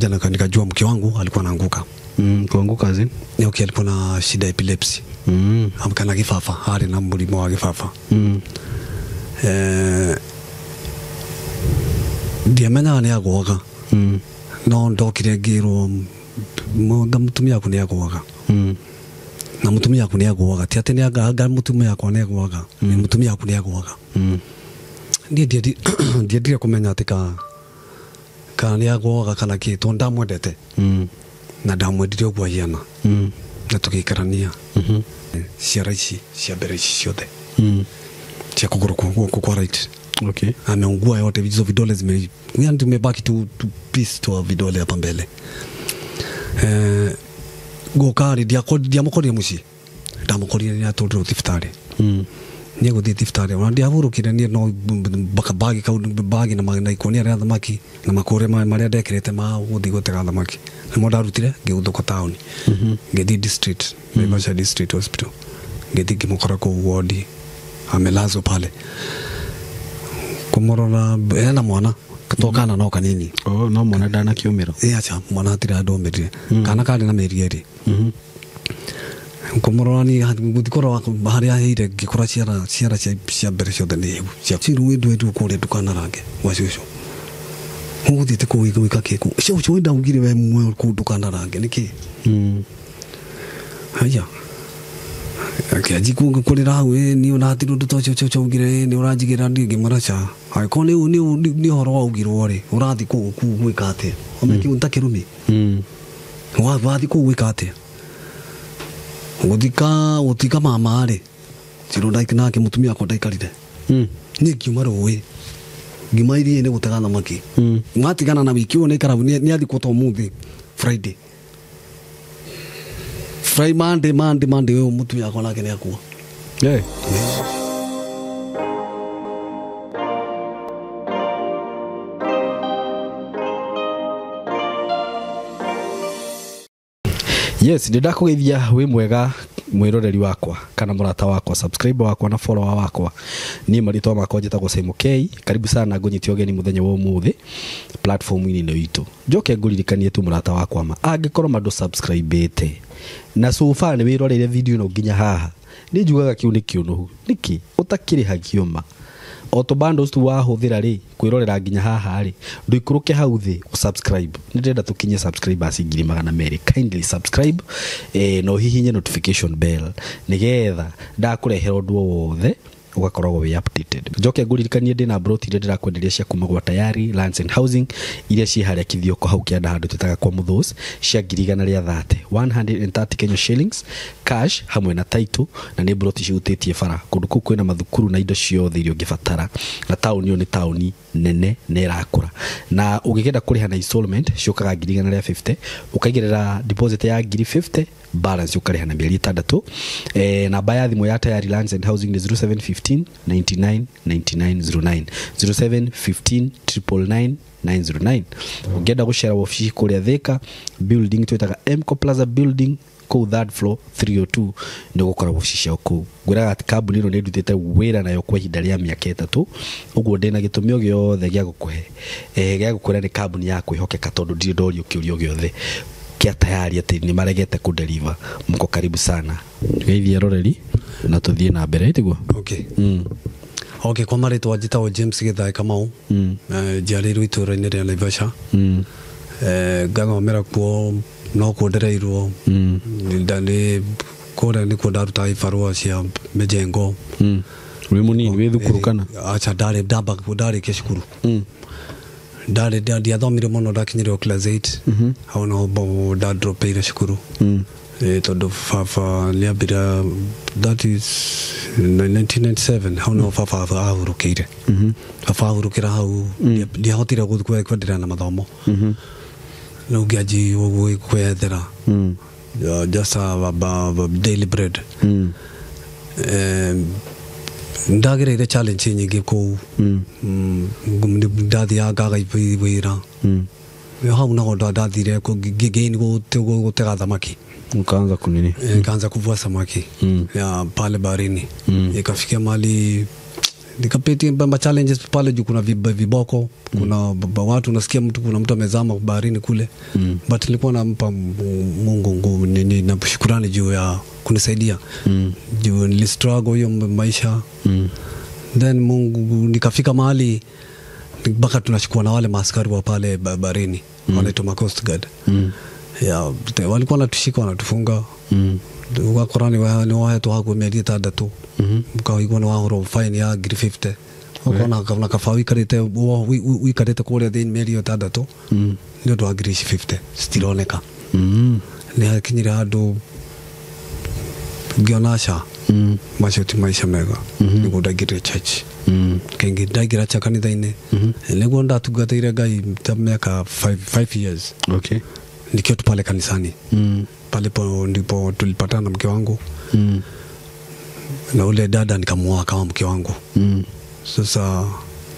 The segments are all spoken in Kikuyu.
Nilikuja na nikajua mke wangu alikuwa anaanguka. Kuanguka aje? Ni okay, alikuwa na shida epilepsy. Amkana gifafa, hari na mulimo wa gifafa. Ndiamenyaga nĩ agũaga. No ndokire ngĩrwo mũtumia waku nĩ agũaga. Na mũtumia waku nĩ agũaga, ti atĩ nĩ anga mũtumia wakwa nĩ agũaga, nĩ mũtumia waku nĩ agũaga. Niĩ ndiendire kũmenya atĩ kana nĩ agũaga kana kĩ, tondũ ndamwendete. Na ndamwendire ũguo ahiana. Na tũgĩikarania. Ciara ici cia mbere ici ciothe. Cia kũgũrũ kwa right. Okay. Ameungua yote, hizo vidole zime, yani tumebaki tu piece tu vidole hapa mbele. Gokari ndiamukorire muciĩ, ndamukorire nĩ atũrire thibitarĩ. Nĩ egũthiĩ thibitarĩ, ona ndiahurũkire niĩ, no bagi kau bagi na ikũnia rĩa thamaki na makũrĩ marĩa ndekĩrĩte ma gũthiĩ gũtega thamaki nĩmo ndarutire ngĩguthũka taũni. Ngĩthiĩ district, Naivasha District Hospital, ngĩthiĩ ngĩmũkora kũu wodi amelazwa pale. Kumurora ena mwana tokana no kanini. Oh, no mwana ndana kiumĩra. Ĩ acha mwana hatirĩ handũ omĩrire. Kana karĩ na mĩeri ĩrĩ. Kumurora ni gũthikora harĩa aheire ngĩkora ciara cia mbere ciothe nĩ hehu. Cia ciru wĩndu kũrĩa ndũkanarange gwa cũcũ. Ũgũthiĩte kũu gwĩka kĩ kũu? Cũcũ ndaugire we muoyo kũu ndũkanarange nĩkĩ? Haya. Akĩanjia kũrĩra hau, niĩ ona hatirĩ ũndũ ta ũcio cũcũ augire, nĩ ũranjigĩra niĩ ngĩmwĩra ca. Angĩkorwo nĩ ũhoro waugirwo rĩ, ũrathiĩ kũu gwĩka atĩa? Ũmenye kĩu nĩ ta kĩrumi. Wathiĩ kũu gwĩka atĩa? Gũthika mama rĩ, Cirũ nake mũtumia wakwa ndaikarire. Niĩ ngiuma rũĩ, ngiuma iria-inĩ gũtega thamaki. Mwatigana na wiki ũyũ nĩaikara nĩathikwo ta ũmũthĩ Friday. Friday, Monday ũyũ mũtumia wakwa nake nĩakua. Yeah. Yes, ndĩndakũgeithia wĩ mwega mwĩroreri wakwa kana mũrata wakwa, subscriber wakwa na follower wakwa. Niĩ marĩtwa makwa njĩtagwo Simon K. Karibu sana ngũnyite ũgeni mũthenya wa ũmũthĩ platform-inĩ ĩno itũ. Njoke ngũririkanie tu mũrata wakwa ma angĩkorwo ma ndũ subscribe-ĩte na so far nĩ wĩroreire video ĩno nginya haha, nĩ njugaga kĩu nĩ kĩũnũhu. Nĩkĩ ũtakĩrĩhagio ma o tũ bundles tu wahũthĩra rĩ kwĩrorera nginya haha rĩ, ndũikũrũke hau thĩ subscribe. Nĩ ndĩrenda tũkinye subscribers 200,000. Kindly subscribe, na ũhihinye notification bell nĩgetha ndakũrehera ũndũ o wothe ũgakoragwo wĩ updated. Njoke ngũririkanie ndĩna broti iria ndĩrakwenderia cia kuma gwa Tayari Lands and Housing iria ciĩ harĩa Kithioko hau kĩanda handũ twĩtaga kwa Mũthũs, cia 130,000, 130 Kenya shillings cash hamwe na title, na nĩ broti cihutĩtie bara. Kũndũ kũu kwĩna mathukuru na indo ciothe iria ũngĩbatara, na taũni ĩyo nĩ taũni nene na ĩrakũra. Na ũngĩkenda kũrĩha na installment ciũkaga 150,000, ũkaigĩrĩra deposit ya 50,000, balance ũkarĩha na mĩeri 6. Namba ya thimũ ya Tayari Lands and Housing nĩ 0715 99 99 09, 0715 999 909. Ũngĩenda gũcera wabici kũrĩa Thika building twĩtaga Mco Plaza building kũu third floor 302 nĩ ũgũkora wabici ciao kũu. Ngwĩraga atĩ kambuni ĩno nĩ ndutĩte wĩra nayo kwa ihinda rĩa mĩaka 3, ũguo ndĩna gĩtũmi o gĩothe gĩa gũkũhe, gĩa gũkwĩra nĩ kambuni ya kwĩhokeka, tondũ ndirĩ ndorio kĩũria o gĩothe kĩa Tayari atĩ nĩ maregete kũ deliver. Mko karibu sana. Geithia roreri na tũthiĩ na mbere, tiguo? Okay. Okay, kwa marĩtwa njĩtagwo James Githae Kamau. Njiarĩirwo itũũra-inĩ rĩa Naivasha. Ngathomera kuo, no kuo ndereirwo. Nĩ kũrĩa nĩkuo ndarutaga ibarũa cia mĩjengo. Wĩ mũnini, wĩ thukuru kana? Acha, ndamba ndarĩkia cukuru. Ndiathomire mũno, ndakinyire o class 8. Hau no ndadropeire cukuru. Tondũ baba nĩambire, that is 1997, hau no baba ahurũkĩire. Baba ahurũkĩra hau, ndiahotire kwenderea na mathomo. Rĩu ngĩanjia kwĩyethera. Just a daily bread. Ndagereire challenge nyingĩ kũu. Ndathiaga ngaga wĩra. Hau naho ndathire ngĩgain gũtega thamaki. Ukaanza kunini? Nikaanza kuvua samaki. Ya pale baharini. Ikafikia mahali Nikapitia challenges pale juu, kuna viboko, kuna watu unasikia mtu, kuna mtu amezama baharini kule. But nilikuwa nampa Mungu nguvu nini na shukrani juu ya kunisaidia. Juu nilistruggle hiyo maisha. Then Mungu nikafika mahali mpaka tunashikwa na wale maaskari wa pale baharini, wanaitwa Coast Guard. Ya walikuwa wanatushika wanatufunga. Ugakora ni wahetwo hakuhĩ mĩeri 6 ũkaigua nĩ wahũrwo fine ya 50,000 ũkona na kaba ũikarĩte ũikarĩte kũrĩa thĩinĩ mĩeri 6 nĩ ũndũ wa 50,000 citironeka. Nĩ hakinyire handũ ngĩona aca macio ti maica mega, nĩguo ndaingĩrire church. Kaingĩ ndaingĩra cha kanitha-inĩ nĩguo ndatungatĩire Ngai ta miaka 5 years. Okay. Nikiwa tu pale kanisani. Pale ndipo tulipatana na mke wangu. Na ule dada nikamuoa kama mke wangu. Sasa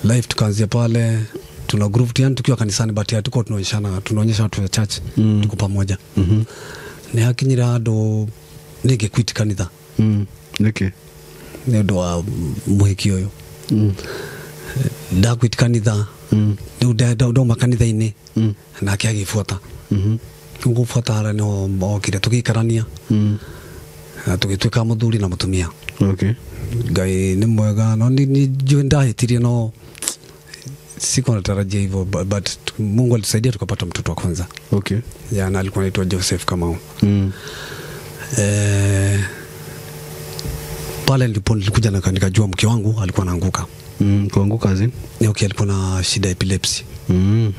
life tukaanzia pale, tuna group yani tukiwa kanisani, but hatuko tunaonyeshana, tunaonyesha watu wa church tuko pamoja. Ni hakinyira handu nige quit kanitha. Okay. Ni undu wa muhiki uyu. Nda quit kanitha. Ni ndauma kanitha-inĩ nake agĩbuata. Gũbuata harĩa nĩho okire tũgĩikarania na tũgĩtuĩka mũthuri na mũtumia. Okay. Ngai nĩ mwega, no nĩ ndahĩtirie, no sikuwa natarajia hivyo, but Mungu alitusaidia tukapata mtoto wa kwanza. Okay. Ya, na alikuwa anaitwa Joseph Kamau. Pale ndipo nilikuja na nikajua mke wangu alikuwa anaanguka. Kuanguka aje? Ni okay, alikuwa na shida ya epilepsy.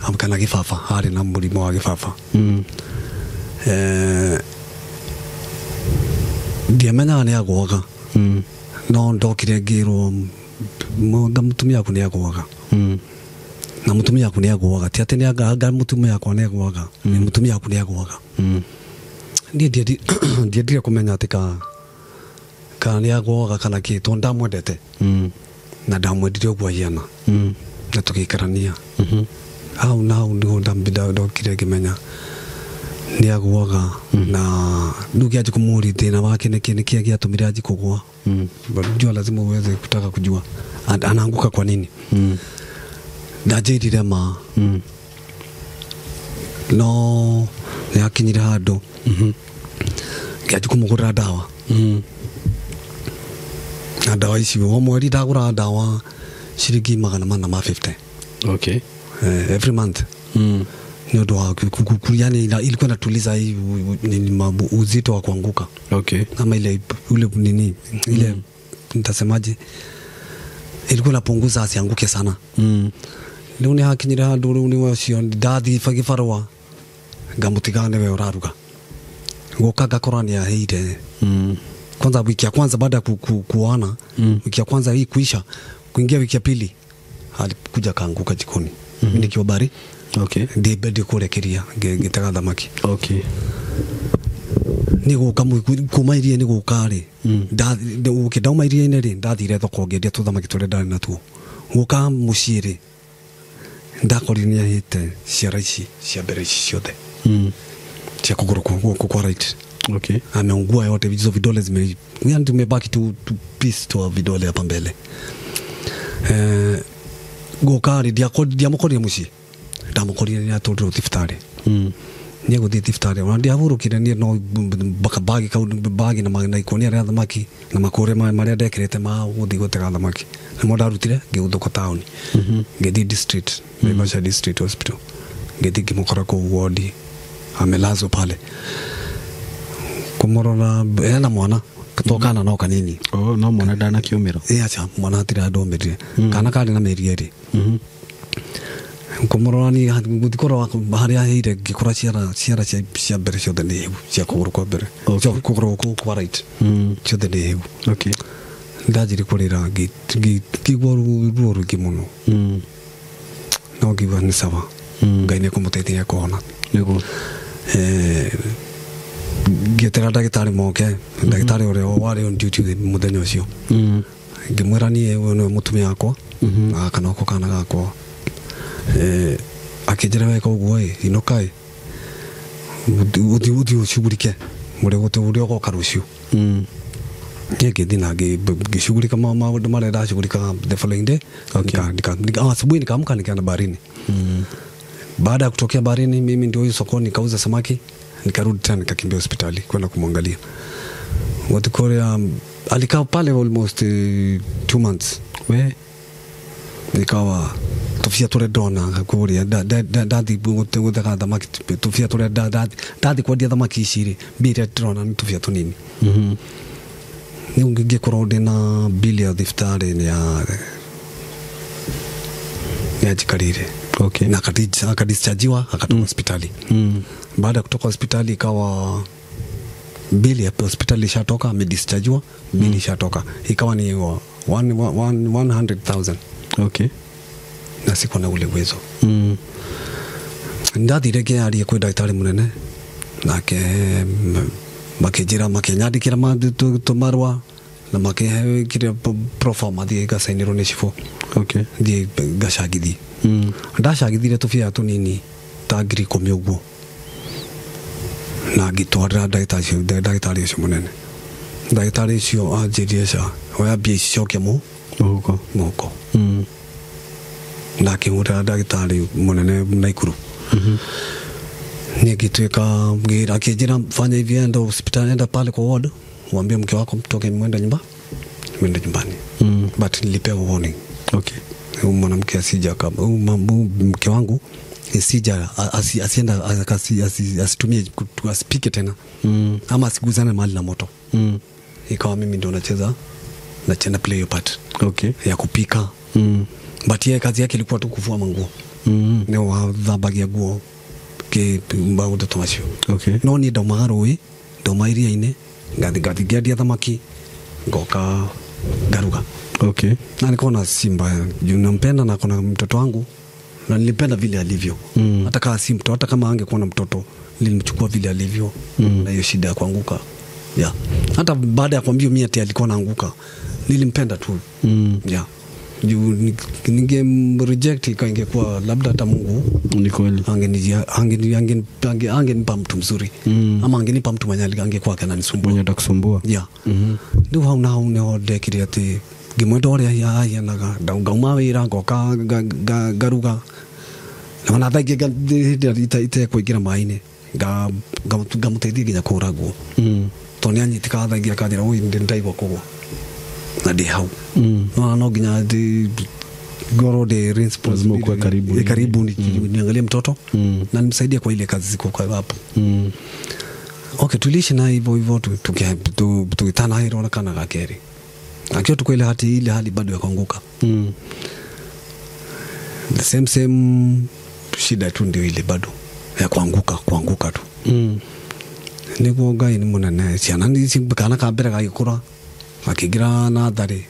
Amkana gifafa, hali na mulimo wa gifafa. Ndiamenyaga nĩ agũaga. No ndokire ngĩrwo mũtumia waku nĩ agũaga. Na mũtumia waku nĩ agũaga, ti atĩ nĩ anga mũtumia wakwa nĩ agũaga, nĩ mũtumia waku nĩ agũaga. Niĩ ndiendire kũmenya atĩ kana nĩ agũaga kana kĩ, tondũ ndamwendete. Na ndamwendire ũguo ahiana. Na tũgĩikarania. Hau na hau nĩho ndokire ngĩmenya nĩ agũaga, na rĩu ngĩanjia kũmũũria thĩna wake nĩkĩ, nĩkĩ gĩatũmire anjie kũgũa. Unajua lazima uweze kutaka kujua anaanguka kwa nini. Ndanjĩrire ma no nĩ akinyire handũ ngĩanjia kũmũgũrĩra ndawa. Na ndawa ici o mweri ndagũraga ndawa ciringi 450. Okay. Every month. Ni ũndũ wa yani ilikuwa inatuliza hii uzito wa kuanguka. Okay. Ama ile ule nini ile nitasemaje, ilikuwa inapunguza asianguke sana. Rĩu nĩ hakinyire handũ rĩu nĩ ũcio ndathiĩ gibarũa ngamũtiga nĩwe ũraruga. Gũka ngakora nĩ aheire. Kwanza wiki ya kwanza baada ya kuoana, wiki ya kwanza hii kuisha, kuingia wiki ya pili alikuja kaanguka jikoni. Mimi nikiwa bari. Okay. Ndi kũrekeria ngĩtega thamaki. Okay. Nĩ gũka kuma iria nĩ gũka rĩ, ndauma iria-inĩ rĩ, ndathire thoko ngĩendia tũthamaki tũrĩa ndarĩ natuo. Gũka mũciĩ rĩ, ndakorire nĩ ahĩte ciara ici cia mbere ici ciothe. Cia kũgũrũ guoko kwa right. Okay. Ameungua yote, hizo vidole zime, yani tumebaki tu piece tu vidole hapa mbele. Gũka rĩ, ndiamũkorire mũciĩ. Ndamũkorire nĩ atũrire thibitarĩ. Nĩ egũthiĩ thibitarĩ, ona ndiahurũkire niĩ, no bagi kau bagi na ikũnia rĩa thamaki na makũrĩ marĩa ndekĩrĩte ma gũthiĩ gũtega thamaki nĩmo ndarutire ngĩgũthũka taũni. Ngĩthiĩ district, Naivasha District Hospital. Ngĩthiĩ ngĩmũkora kũu wodi amelazwa pale. Kũmũrora ena mwana to kana no kanini. Oh, no mwana ndanakiumĩra. Ĩ aca, mwana hatirĩ handũ omĩrire. Kana karĩ na mĩeri 2. Kũmũrora niĩ gũthiĩ kũrora harĩa aheire ngĩkora ciara cia mbere ciothe nĩ hĩu, cia kũgũrũ kwa mbere. Okay. Cia kũgũrũ gũkũ kwa right. Ciothe nĩ hĩu. Okay. Ndanjirie kũrĩra ngĩigua ruo rũingĩ mũno. No ngĩigua nĩ sawa. Ngai nĩ ekũmũteithia kũhona. Nĩguo. Ngĩetera ndagĩtarĩ moke, ndagĩtarĩ ũrĩa warĩ on duty mũthenya ũcio. Ngĩmwĩra niĩ ũyũ nĩwe mũtumia wakwa, na gaka noko kana gakwa. Akĩnjĩra weka ũguo ĩ, inũka ĩ, ũthiĩ ũcugurike, ũrĩa ũgoka rũciũ. Ngĩthiĩ na ngĩshughulika maũndũ marĩa ndashughulika the following day. Okay. Asubuhi nikaamka nikaenda baharini. Baada ya kutokea baharini, mimi ndio huyu sokoni nikauza samaki, nikarudi tena nikakimbia hospitali kwenda kumwangalia. Watikoria alikaa pale almost 2 months. We nikawa tubia turia ndona kuria ndathi guthega thamaki, tubia turia ndathi kwendia thamaki ici ri, mbia iria ndĩrona nĩ tubia tunini. Rĩu ngĩkorwo ndĩna bili ya thibitarĩ nĩanjikarĩire. Okay. Na akadischargiwa akatoka hospitali. Baada ya kutoka hospitali ikawa bili ya hospitali ishatoka, amedischargiwa, bili ishatoka, ikawa ni 100,000. Okay. Na sikuwa na ule uwezo. Ndathire ngĩaria kwĩ ndagĩtarĩ mũnene, nake makĩnjĩra, makĩnyandĩkĩra tũmarũa na makĩhe kĩrĩa proforma thiĩ ngacainĩrwo nĩ cibũ. Okay. Thiĩ ngacangithie. Ndacangithire tũbia tũnini ta 10,000 ũguo, na ngĩtwarĩra ndagĩtarĩ ũcio mũnene. Ndagĩtarĩ ũcio anjĩrire ca oya mbia ici cokia mũhuko. Mũhuko. Na akĩhũrĩra ndagĩtarĩ mũnene Naikuru. Niĩ ngĩtuĩka akĩnjĩra fanya hivi, enda hospitali, enda pale kwa ward, uambie mke wako mtoke mwende nyumba, mwende nyumbani. But nilipewa warning. Okay. Huyu mwanamke asija kama huyu mke wangu isija asienda asitumie asipike tena. Ama asiguzane mahali na moto. Ikawa mimi ndio nacheza play your part. Okay. Ya kupika. But yeye kazi yake ilikuwa tu kufua manguo. Ni wathambagia nguo ke maũndũ ta macio. Okay. No niĩ ndaumaga rũĩ, ndauma iria-inĩ, ngathi ngĩendia thamaki, ngoka ngaruga. Okay. Na nikaona si mbaya, juu nampenda na kuna mtoto wangu na nilipenda vile alivyo. Hata kama si mtoto, hata kama angekuwa na mtoto, nilimchukua vile alivyo. Na hiyo shida ya kuanguka. Yeah. Hata baada ya kuambia mimi ati alikuwa anaanguka, nilimpenda tu. Yeah. Juu ningemreject ingekuwa labda hata Mungu ni kweli angenipa mtu mzuri. Ama angenipa mtu mwenye angekuwa ananisumbua. Mwenye atakusumbua. Yeah. Ndio hau na hau nĩho ndekire atĩ ngĩmwenda ũrĩa ahianaga, ngauma wĩra ngoka ngaruga. Na ona thaa ingĩ hĩndĩ ĩrĩa itekũingĩra maĩ-inĩ, ngamũteithia nginya kũhũra nguo. Tondũ nĩanyitĩkaga thaa ingĩ akanjĩra, "Ũi, nĩndaigua kũgwa." Na ndĩ hau. No nginya ngorwo ndĩ Lazima ukuwe karibu. Karibu niangalie mtoto na nimsaidie kwa ile kazi ziko kwa hapo. Okay, tuliishi na hivyo hivyo tukitana hilo na kana gakeri. Akiwa tuko ile hati ile hali bado ya kuanguka. The same shida tu ndio ile bado ya kuanguka tu. Niguo Ngai ni munene, ciana ni kana ka mbere gagĩkũra akĩingĩra natharĩ,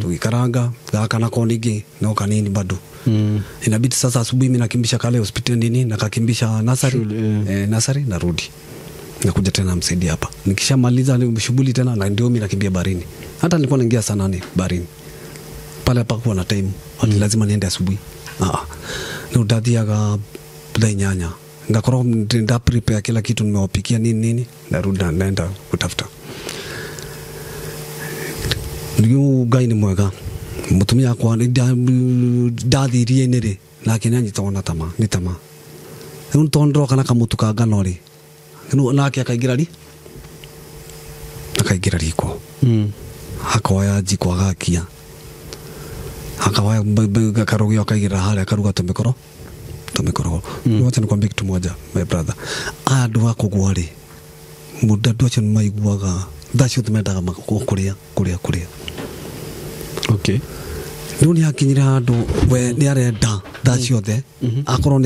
tugikaranga gaka nako ningĩ no kanini bado. Inabidi sasa asubuhi mimi nakimbisha kale hospitali nini nakakimbisha nasari, nasari narudi. Nakuja tena msaidia hapa. Nikishamaliza shughuli tena na ndio mimi nakimbia baharini. Hata nilikuwa naingia saa 8 baharini. Pale hapakuwa na time. Hata lazima niende asubuhi. Ndio ndathiaga thaa 8. Ngakorwo nda prepare kila kitu, nimewapikia nini nini, narudi naenda kutafuta. Ndio Ngai ni mwega. Mutumia akwa ndathirie-inĩ rĩ, nake nĩanyitagwo na tama, nĩ tama. Rĩu tondũ ndĩroka na kamũtu ka ngano rĩ, nake akaingĩra riko. Akoya njiko agakia. Akaoya karũgio akaigĩrĩra harĩa akaruga tũmĩkoro. Wacha nikwambie kitu moja my brother. Andũ a kũgwa rĩ, mũndũ andũ acio nĩmaiguaga thaa ciothe mendaga kũrĩa kũrĩa kũrĩa. Okay. Rĩu nĩakinyire handũ we nĩarenda thaa ciothe akorwo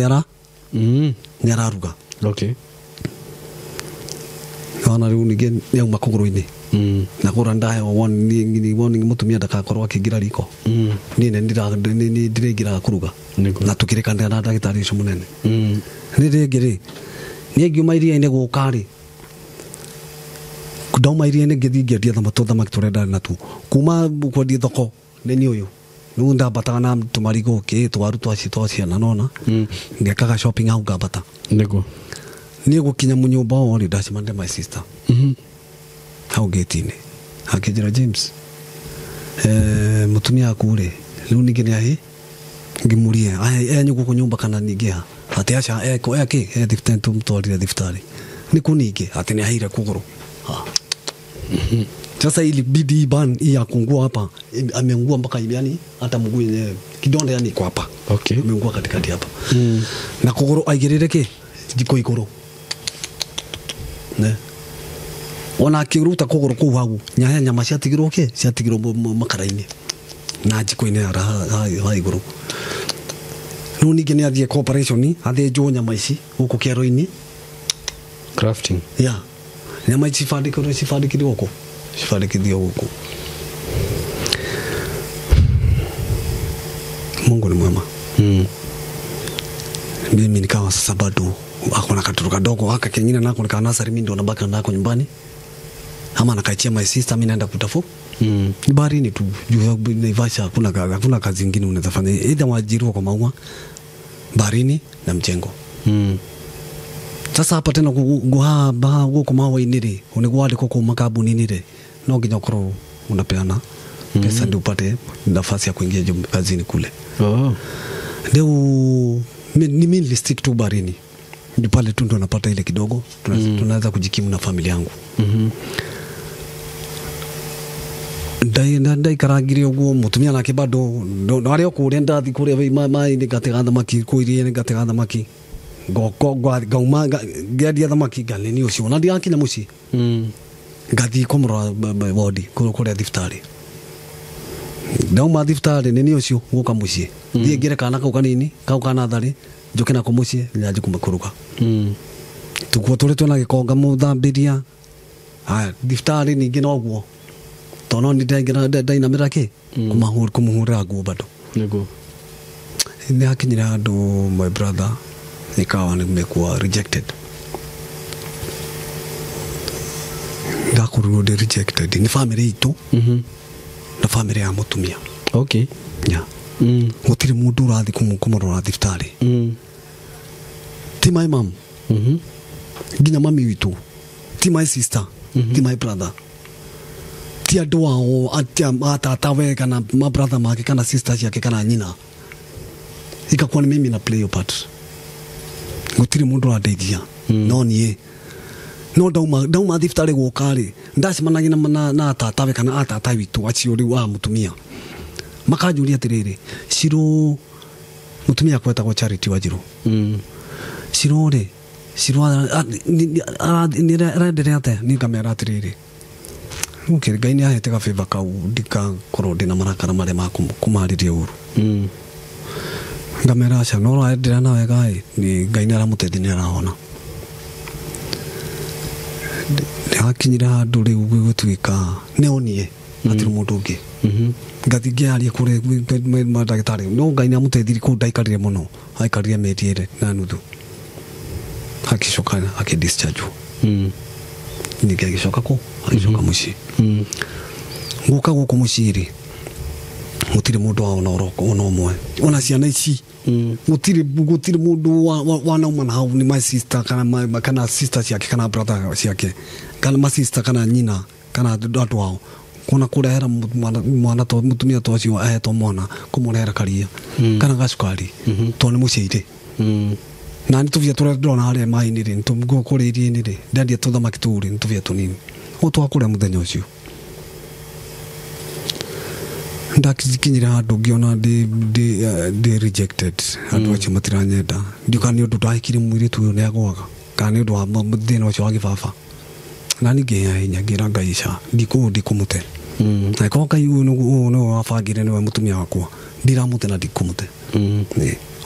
nĩararuga. Okay. Ona rĩu ningĩ nĩauma kũgũrũ-inĩ. Na kũra ndaheo warning mũtumia ndagakorwo akĩingĩra riko. Niĩ nĩndĩraingĩraga kũruga. Na tũkĩrĩkanĩra na ndagĩtarĩ ũcio mũnene. Nĩ rĩngĩ rĩ, niĩ ngiuma iria-inĩ gũka rĩ, ndauma iria-inĩ ngĩthiĩ ngĩendia tũthamaki tũrĩa ndarĩ natuo. Kuma kwendia thoko nĩ niĩ ũyũ. Rĩu ndambataga na tũmarigũ kĩ twaru twa ciana nona. Ngekaga shopping hau ngambata. Nĩguo. Niĩ gũkinya mũnyũmba o rĩ, ndacemania my sister. Hau gate-inĩ. Akĩnjĩra James, mũtumia waku rĩ rĩu ningĩ nĩ ahi ngĩmũrie enyu gũkũ nyũmba kana ningĩ ha atĩ aca eko eke e thibitarĩ tũmũtwarire thibitarĩ nĩ kũ ningĩ atĩ nĩ aheire kũgũrũ. Sasa ilibidi ban hii ya kuungua hapa ameungua mpaka yani hata mguu yenyewe kidonda yani iko hapa. Okay. Ameungua katikati hapa. Na kũgũrũ aigĩrĩre kĩ jiko igũrũ ne ona akĩruta kũgũrũ kũu hau nyahe nyama ciatigirwo kĩ ciatigirwo makara-inĩ na jiko-inĩ ha igũrũ. Rĩu ningĩ nĩ athiĩ cooperation athĩnjwo nyama ici gũkũ kĩero-inĩ crafting ya nyama ici cibandĩkirwo gũkũ cibandĩkithio gũkũ. Mungu ni mwema. Mimi nikawa sasa bado ako na katoto kadogo haka kengine nako nika nasari, mimi ndo nabaki nako nyumbani ama nakaichia my sister, mimi naenda kutafu. Ni baharini tu juu Naivasha hakuna kazi nyingine unaweza fanya either waajiriwa kwa maua baharini na mjengo. Sasa hapa tena guha guko maua-inĩ rĩ nĩguo wandĩkwo kũu makambuni-inĩ rĩ no nginya ũkorwo unapeana pesa ndio upate nafasi ya kuingia kazini kule. Leo ni mimi stick tu baharini ndio pale tu ndo napata ile kidogo tunaweza kujikimu na familia yangu. Ndaikarangire ũguo mũtumia nake bado arĩ o kũrĩa ndathi kũrĩa maĩ-inĩ ngatega thamaki kũu iria-inĩ ngatega thamaki ngauma ngĩendia thamaki nganini ũcio ona ndigakinya mũciĩ ngathiĩ kũmũrora wodi kũrĩa thibitarĩ. Ndauma thibitarĩ nini ũcio gũka mũciĩ thiĩ ngĩre kana kau kanini kau ka natharĩ njoke nako mũciĩ nyanjie kũruga tukuo tũrĩ twĩna gĩko ngamũthambĩria. Haya thibitarĩ ningĩ noguo tondũ no nĩ ndainamĩra kĩ kũmũhũrĩra nguo bado. Nĩguo nĩ hakinyire handũ my brother nikawa nimekuwa rejected. Ndakorirwo ndĩ rejected ni family itũ na family ya mũtumia. Okay. Yeah. Gũtirĩ mũndũ ũrathiĩ kũmũrora thibitarĩ. Ti my mom. Nginya mami witũ. Ti my sister. Ti my brother. Ti andũ ao atatawe kana ma brother make kana sister ciake kana nyina. Ikakuwa ni mimi na play your part. Gũtirĩ mũndũ ũrandeithia no niĩ no ndauma thibitarĩ gũka rĩ ndacemanagia na tatawe kana atata witũ acio rĩu a mũtumia makanjũria atĩrĩrĩ Cirũ mũtumia akwetagwo Charity Wanjirũ. Cirũ rĩ Cirũ arenderea atĩa? Niĩ ngamera atĩrĩrĩ okay, Ngai nĩ ahete gabĩba kau ndikakorwo ndĩna marakara marĩa ma kũmarĩria ũru. Ngamera aca no ũraenderea na wega ĩ ni Ngai nĩ aramũteithia nĩ arahona. Nĩ hakinyire handũ rĩu gũtuĩka nĩ onie hatirĩ mũndũ ũngĩ. Ngathiĩ ngĩaria kũrĩ mandagĩtarĩ no Ngai nĩ amũteithirie kũu ndaikarire mũno aikarire mĩeri ĩrĩ na nuthu akicoka akĩ-discharge. Ningĩ agĩcoka kũ agĩcoka mũciĩ. Gũka gũkũ mũciĩ rĩ gũtirĩ mũndũ waona ona ũmwe ona ciana ici gũtirĩ mũndũ wanauma na hau ni my sister kana kana sister ciake kana brother ciake kana ma sister kana nyina kana andũ ao kuona kũrehera mwana to mũtumia to ũcio ahetwo mwana kũmũrehera karia kana gacukari tondũ nĩ mũciĩ na nĩ tũbia tũrĩa ndĩrona harĩa maĩ-inĩ rĩ kũrĩa iria-inĩ rĩ ndendia tũthamaki tũu rĩ nĩ tũbia tũnini ũguo twakũrĩa mũthenya ũcio. Ndakinyire handũ ngĩona ndĩ rejected andũ acio matiranyenda ndiũ kana nĩ ũndũ ndahikire mũirĩtu ũyũ nĩ agũaga kana nĩ ũndũ wa thĩna ũcio wa gĩbaba na niĩ ngĩhĩa hinya ngĩra Ngai ca ndikũmũte na ĩkorwo Ngai ũyũ nĩwe wabangire nĩwe mũtumia wakwa ndiramũte na ndikũmũte.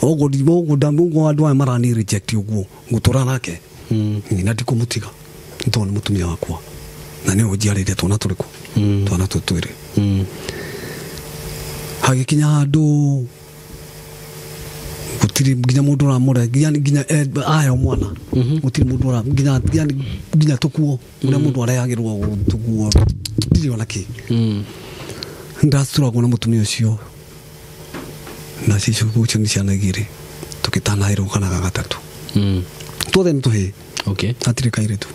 Ũguo andũ aya marani reject ũguo ngũtũra nake na ndikũmũtiga nĩ tondũ nĩ mũtumia wakwa na nĩwe ũnjiarĩire twana tũrĩkũ twana tũtũ twĩrĩ. Hagĩkinya handũ gũtirĩ nginya mũndũ ũramũre nginya aheo mwana gũtirĩ mũndũ ũra nginya tũkuo ũrĩa mũndũ arehagĩrwo tũkuo ndirĩ ona kĩ. Ndaturagwo na mũtumia ũcio na cicio nĩ ciana igĩrĩ tũkĩtanaĩrwo kana gatatũ tuothe nĩ tũhĩĩ. Okay. Hatirĩ kairĩtu.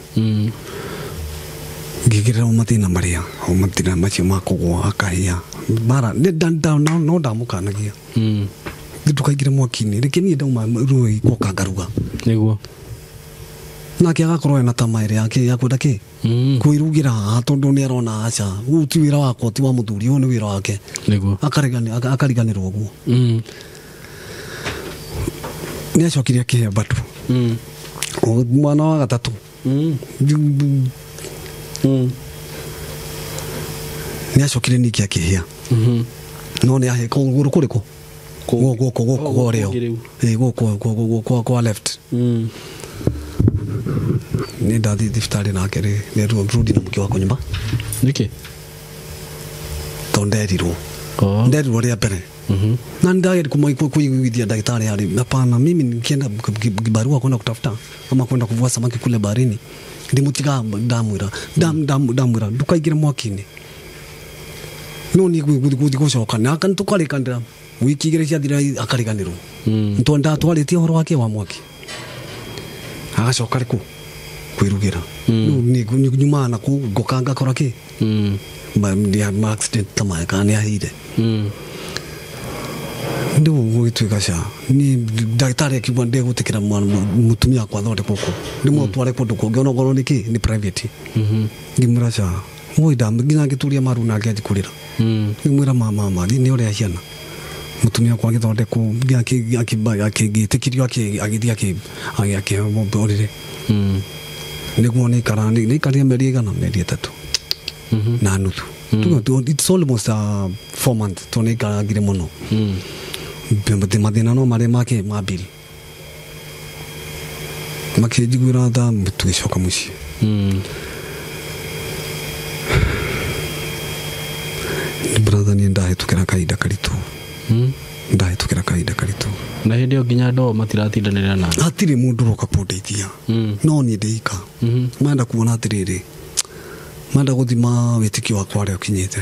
Ngĩgerera mathĩna marĩa o mathĩna macio ma kũgũa akahĩa mara no ndamũkanagia ndũkaingĩre mwaki-inĩ reke niĩ ndauma rũĩ gwoka ngaruga nĩguo nake agakorwo ena tama ĩrĩa yake ya kwenda kĩ kwĩrugĩra haha tondũ nĩ arona aca ũyũ ti wĩra wakwa ti wa mũthuri ũyũ nĩ wĩra wake nĩguo akariganĩrwo ũguo nĩ acokire akĩhea bado mwana wa gatatũ nĩ acokire ningĩ akĩhĩa no nĩ ahĩa kũgũrũ kũrĩkũ gũkũ gũkũ kwa rĩo gũkũ gũkũ kwa left nĩ ndathiĩ thibitarĩ nake rĩ nĩ rudi na mũke wakwa nyũmba nĩkĩ tondũ nderirwo nderirwo rĩa mbere na ndageria kuiguithia ndagĩtarĩ arĩ hapana mimi nikienda kibarua kwenda kutafuta ama kwenda kuvua samaki kule baharini ndimutiga ndamwĩra ndamwĩra ndukaingĩre mwaki-inĩ no nĩ gũthiĩ gũcoka na tũkarĩkanĩra wiki igĩrĩ ciathira akariganĩrwo tondũ ndatwarĩtie ũhoro wake wa mwaki agacoka rĩkũ kwĩrugĩra rĩu nyumaga na kũu ngoka ngakora kĩ ma accident ta maya kana nĩ ahĩire rĩu gũgĩtuĩka ca niĩ ndagĩtarĩ akiuga ndegũtĩkĩra mũtumia wakwa athondekwo kũu ndĩmũtware kũndũ kũngĩ onokorwo nĩ kĩ nĩ private ngĩmwĩra ca oi nginya ngĩturia maru nake anjikũrĩra ngĩmwĩra mama nĩ ũrĩa ciana mũtumia wakwa agĩthondekwo agĩtĩkĩrio agĩthiĩ akĩheo ũrĩrĩ nĩguo nĩikarire mĩeri ĩigana mĩeri 3 na nuthu it's almost 4 months tondũ nĩikarangire mũno mathĩna no marĩa make ma mbiri makĩnjiguĩra tha tũgĩcoka mũciĩ brother niĩ ndahĩtũkĩra kahinda karitũ ndahĩtũkĩra kahinda karitũ na hĩndĩ ĩyo nginya andũ matiratindanĩra na hatirĩ mũndũ ũroka kũndeithia no niĩ ndĩika menda kuona atĩrĩrĩ menda gũthima wĩtĩkio wakwa harĩa ũkinyĩte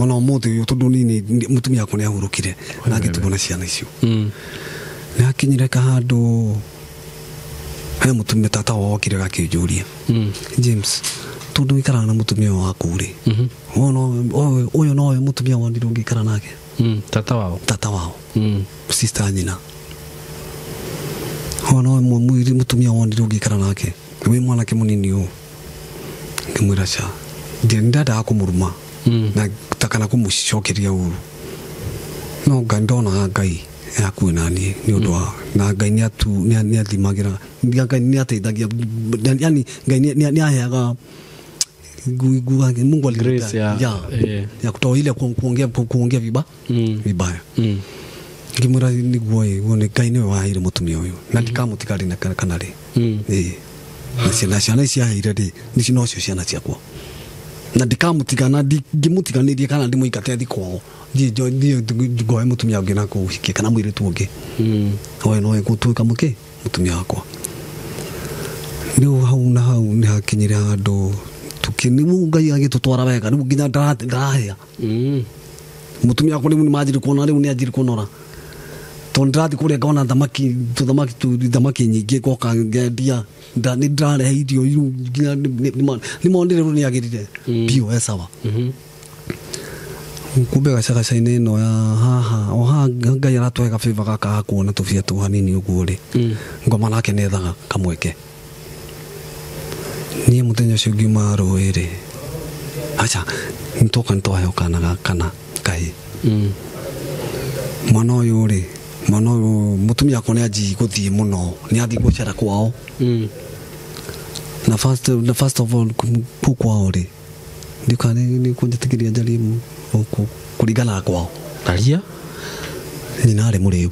ona ũmũthĩ ũyũ tondũ nini mũtumia wakwa nĩ ahurũkire na ngĩtigwo na ciana icio nĩ akinyire kahandũ he mũtumia tata wao okire gakĩnjũria James tondũ wĩikaraga na mũtumia waku rĩ ũyũ nowe mũtumia wonire ũngĩikara nake tata wao sister nyina ũyũ nowe mũtumia wonire ũngĩikara nake wĩ mwanake mũnini ũũ ngĩmwĩra ca ndendaga kũmũruma na takana kũmũcokeria ũru no Ngai ndonaga Ngai hakuhĩ na niĩ nĩ ũndũ wa na Ngai nĩathimagĩra Ngai nĩateithagia yani Ngai nĩaheaga Mungu grace ya kutoa ile kuongea vibaya ngĩmwĩra nĩguo ĩ Ngai nĩwe waheire mũtumia ũyũ na ndikamũtiga rĩ na kana rĩ na ciana ici aheire rĩ nicio nocio ciana ciakwa na ndikamũtiga na ndingĩmũtiganĩrie kana ndĩmũingate athi kwao thiĩ ngoe mũtumia ũngĩ na kũhikie kana mũirĩtu ũngĩ oe nowe gũtuĩka mũkĩ mũtumia wakwa rĩu hau na hau nĩ hakinyire handũ rĩu Ngai agĩtũtwara wega rĩu nginya ndarahĩa mũtumia wakwa rĩu nĩmanjiri kuona rĩu nĩanjiri kũnora tondũ ndĩrathiĩ kũrĩa ngona thamaki nyingĩ ngoka ngendia nĩ ndĩrarehe irio rĩu nginya nĩmonire rĩu nĩagĩrire biũ e sawa kumbe gacagaca-inĩ ĩno ya haha o haha Ngai aratũhe gabĩba gaka ga kuona tũbia tũ hanini ũguo rĩ ngoma nake nĩethaga kamweke niĩ mũthenya ũcio ngiuma rũĩ rĩ aca nĩtwoka nĩtwaheo kana ga kana kahĩĩ mwana ũyũ rĩ mwana ũyũ mũtumia wakwa nĩanjii gũthiĩ mũno nĩathiĩ gũcera kwao na first of all kũu kwao rĩ ndikana nĩ kũnjĩtĩkĩria njarie kũringana na kwao aria nyina arĩ mũrĩu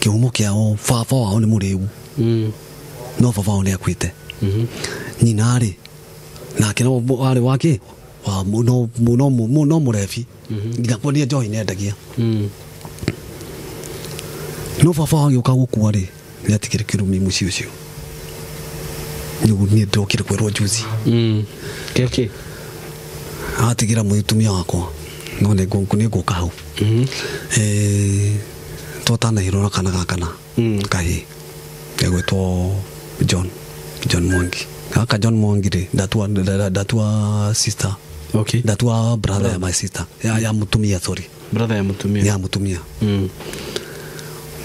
kĩhumo kĩao baba wao nĩ mũrĩu no baba wao nĩ akuĩte nyina rĩ nake no arĩ wake no mũrebi nginya kwendia njohi nĩendagia no baba wao agĩũka gũkua rĩ nĩatigire kĩrumi mũciĩ ũcio nĩguo niĩ ndokire kwĩrwo juzi kĩkĩ atigĩra mũtumia wakwa no nĩngũka hau twatanahĩrwo na kana ga kana kahĩĩ gegwĩtwo John Mwangi. Gaka John Mwangi rĩ, ndatua sister. Okay. Ndatua brother ya my sister, ya mutumia, sorry. Brother ya mutumia. Ya mutumia.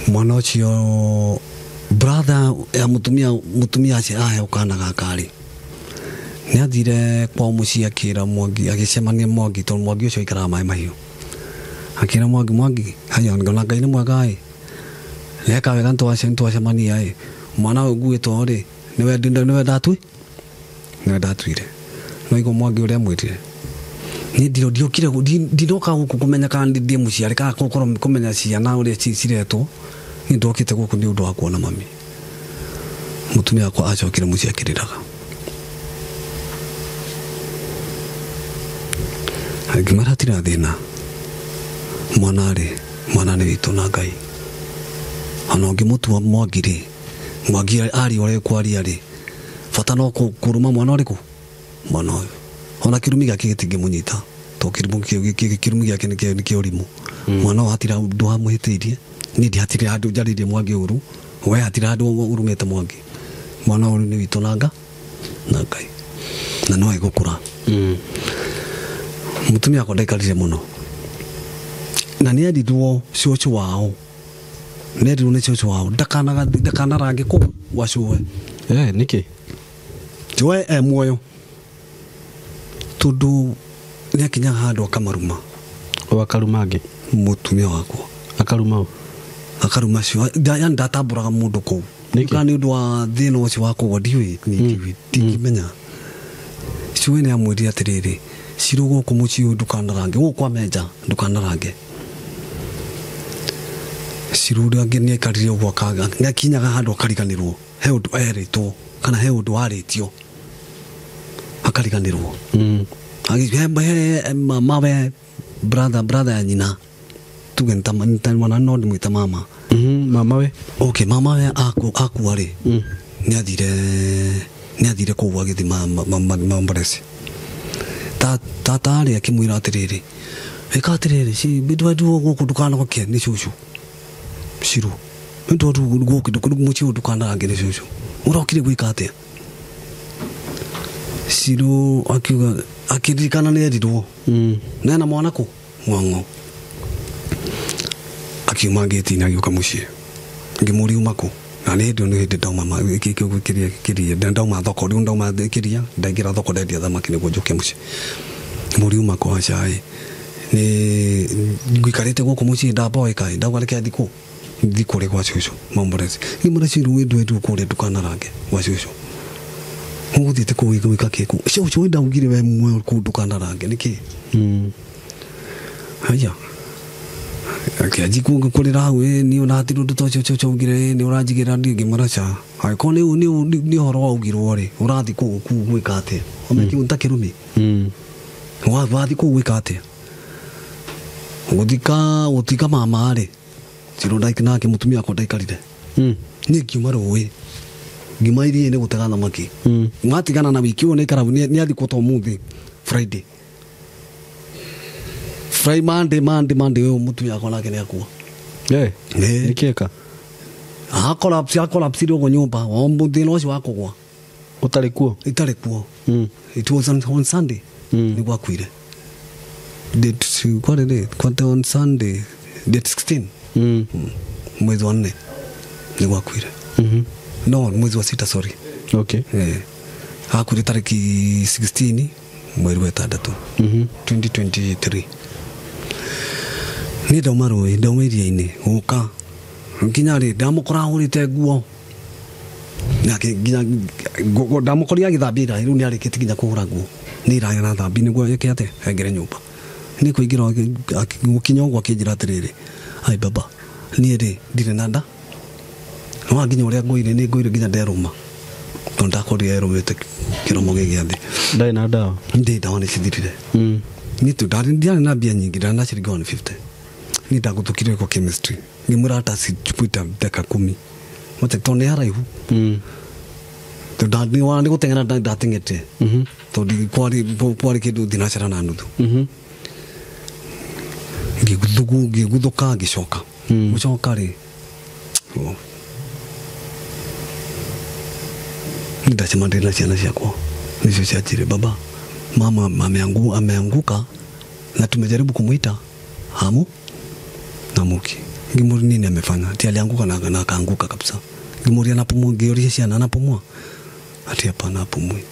Mwana ũcio brother ya mutumia acio aheo kana gaka rĩ, nĩ athire kwao mũciĩ akĩra Mwangi, agĩcemania Mwangi tondũ Mwangi ũcio aikaraga Maĩ Mahiũ. Akĩra Mwangi, Mwangi, haya ngona Ngai nĩ mwega ĩ, nĩeka wega nĩtwacemania ĩ, mwana ũyũ nguĩtwo rĩ, nĩwe ndatuire. No igua Mwangi ũrĩa amwĩtire, niĩ ndiokire ndinoka gũkũ kũmenya kana ndĩ mũciari kana kũmenya ciana ũrĩa ciretwo, niĩ ndokĩte gũkũ nĩ ũndũ wa kuona mami. Mũtumia wakwa acokire mũciĩ akĩrĩraga. Ngĩmwĩra hatirĩ na thĩna, mwana rĩ, mwana nĩ witũ na Ngai. Ona ũngĩmũtua Mwangi rĩ, Mwangi aria ũrĩa ekwaria rĩ, bata no kũruma mwana ũrĩkũ? Mwana ũyũ. Ona kĩrumi gĩake gĩtingĩmũnyita, tondũ kĩrumi gĩake nĩ kĩa ũrimũ. Mwana ũyũ hatirĩ ũndũ wamũhĩtĩirie, niĩ ndihatirĩ handũ njarĩirie Mwangi ũru, we hatirĩ handũ ũrumĩte Mwangi. Mwana ũyũ nĩ witũ na Ngai, na no egũkũra. Mũtumia wakwa ndaikarire mũno, na nĩ erirwo cũcũ wao, nĩ erirwo nĩ cũcũ wao ndakanarange kũu gwa cũwe. Nĩkĩ? Cũwe e muoyo, tondũ nĩ akinyaga handũ akamaruma. O akaruma angĩ? Mũtumia wakwa. Akaruma ũ? Akaruma cũwe, yani ndatambũraga mũndũ kũu. Nĩkĩ? Nĩ ũndũ wa thĩna ũcio wa kũgwa ndiũĩ, ndingĩmenya. Cũwe nĩ amwĩrire atĩrĩrĩ, Cirũ gũkũ mũciĩ ũyũ ndũkanarange, gũkũ kwa Menja ndũkanarange. Cirũ ũrĩa angĩ nĩ aikarire ũguo nĩ akinyaga handũ akariganĩrwo, he ũndũ erĩtwo kana he ũndũ warĩtio akariganĩrwo. Mawe brother ya nyina, tuge nĩ no ndĩmwĩta mama. Mama we? Okay, mama we akua rĩ, nĩ athire kũu agĩthiĩ Mamboresi. Tata arĩ akĩmwĩra atĩrĩrĩ, ĩka atĩrĩrĩ, ndwendirwo gũkũ ndũkanoke nĩ cũcũ. Cirũ, ndwendirwo gũkũ mũciĩ ũyũ ndũkanarange nĩ cũcũ. Ũrokire gwĩka atĩa? Cirũ akiuga, akĩririkana nĩ erirwo. Na ena mwana kũ? Ng'ong'o. Akiuma ngĩti-inĩ agĩũka mũciĩ. Ngĩmũria uma kũ? Na nĩ hĩndĩ ĩyo nĩ hĩndĩ ndauma kĩria, ndauma thoko, rĩu ndauma kĩria, ndaingĩra thoko ndendia thamaki nĩguo njũke mũciĩ. Ngĩmũria uma kũ? Aca ĩ, nĩ ngũikarĩte gũkũ mũciĩ ndamboeka ĩ, ndauga reke thiĩ kũ? Thiĩ kũrĩa gwa cũcũ Mamboresi. Ngĩmwĩra Cirũ ndwendirwo kũrĩa ndũkanarange gwa cũcũ. Ũgũthiĩte kũu gwĩka kĩ kũu? Cũcũ ndaugire we muoyo kũu ndũkanarange nĩkĩ? Haya. Akĩanjia kũrĩra hau, niĩ ona hatirĩ ũndũ ta ũcio cũcũ augire, nĩ ũranjigĩra niĩ ngĩmwĩra ca. Angĩkorwo nĩ ũhoro waugirwo rĩ, ũrathiĩ kũu gwĩka atĩa? Ũmenye kĩu nĩ ta kĩrumi. Wathiĩ kũu gwĩka atĩa? Gũthika mama rĩ, Cirũ nake mũtumia wakwa ndaikarire. Niĩ ngiuma rũĩ, ngiuma iria-inĩ gũtega thamaki. Matigana na wiki ũyũ nĩaikara nĩ athikwo ta ũmũthĩ Friday. Friday, Monday, Monday, ũyũ mũtumia wakwa nake nĩ akua. Nĩkĩ eka? Akolapsire ũguo nyũmba, thĩna ũcio wa kũgwa. Ũtarĩ kuo? Itarĩ kuo. It was on Sunday. Nĩguo akuire. Date, kwarĩ rĩ? Kwate on Sunday, date 16. Mwezi wa 4 nĩguo akuire. No, mwezi wa 6, sorry. Okay. Akuire tarĩki 16 mweri wa 6 2023. Niĩ ndauma rũĩ, ndauma iria-inĩ gũka nginya rĩ, ndamũkora ahũrĩte nguo. Nake nginya ndamũkorire agĩthambia iraĩ, rĩu nĩ arĩkĩtie nginya kũhũra nguo. Nĩ iraĩ arathambia nĩguo eke atĩa? Aingĩre nyũmba. Niĩ kũingĩra gũkinya ũguo akĩnjĩra atĩrĩrĩ, ai baba, niĩ rĩ ndirĩ na nda. No nginya ũrĩa ngũire, nĩ ngũire nginya nderũma. Tondũ ndakorire erũmĩte kĩromo gĩ gĩa thĩ. Ndarĩ na ndawa? Ndĩ ndawa nĩ cithirire. Niĩ tu ndiarĩ na mbia nyingĩ, ndarĩ na ciringi 150. Niĩ ndagũthũkire gwa chemistry. Ngĩmwĩra hata sichukuita dakika 10. Mate tondũ nĩ haraihu. Tondũ nĩ gũteng'era ndateng'ete. Tondũ kwarĩ kĩndũ thinacara na nuthu. Ngĩguthũka ngĩcoka. Gũcoka rĩ, Ndacemanirie na ciana ciakwa nicio cianjire baba mama ameanguka na tumejaribu kumuita hamu namuki. Ngimuri nini amefanya? Ati alianguka na akaanguka kabisa. Ngimuri anapumua, ngiorisha ciana anapumua. Ati hapana apumui.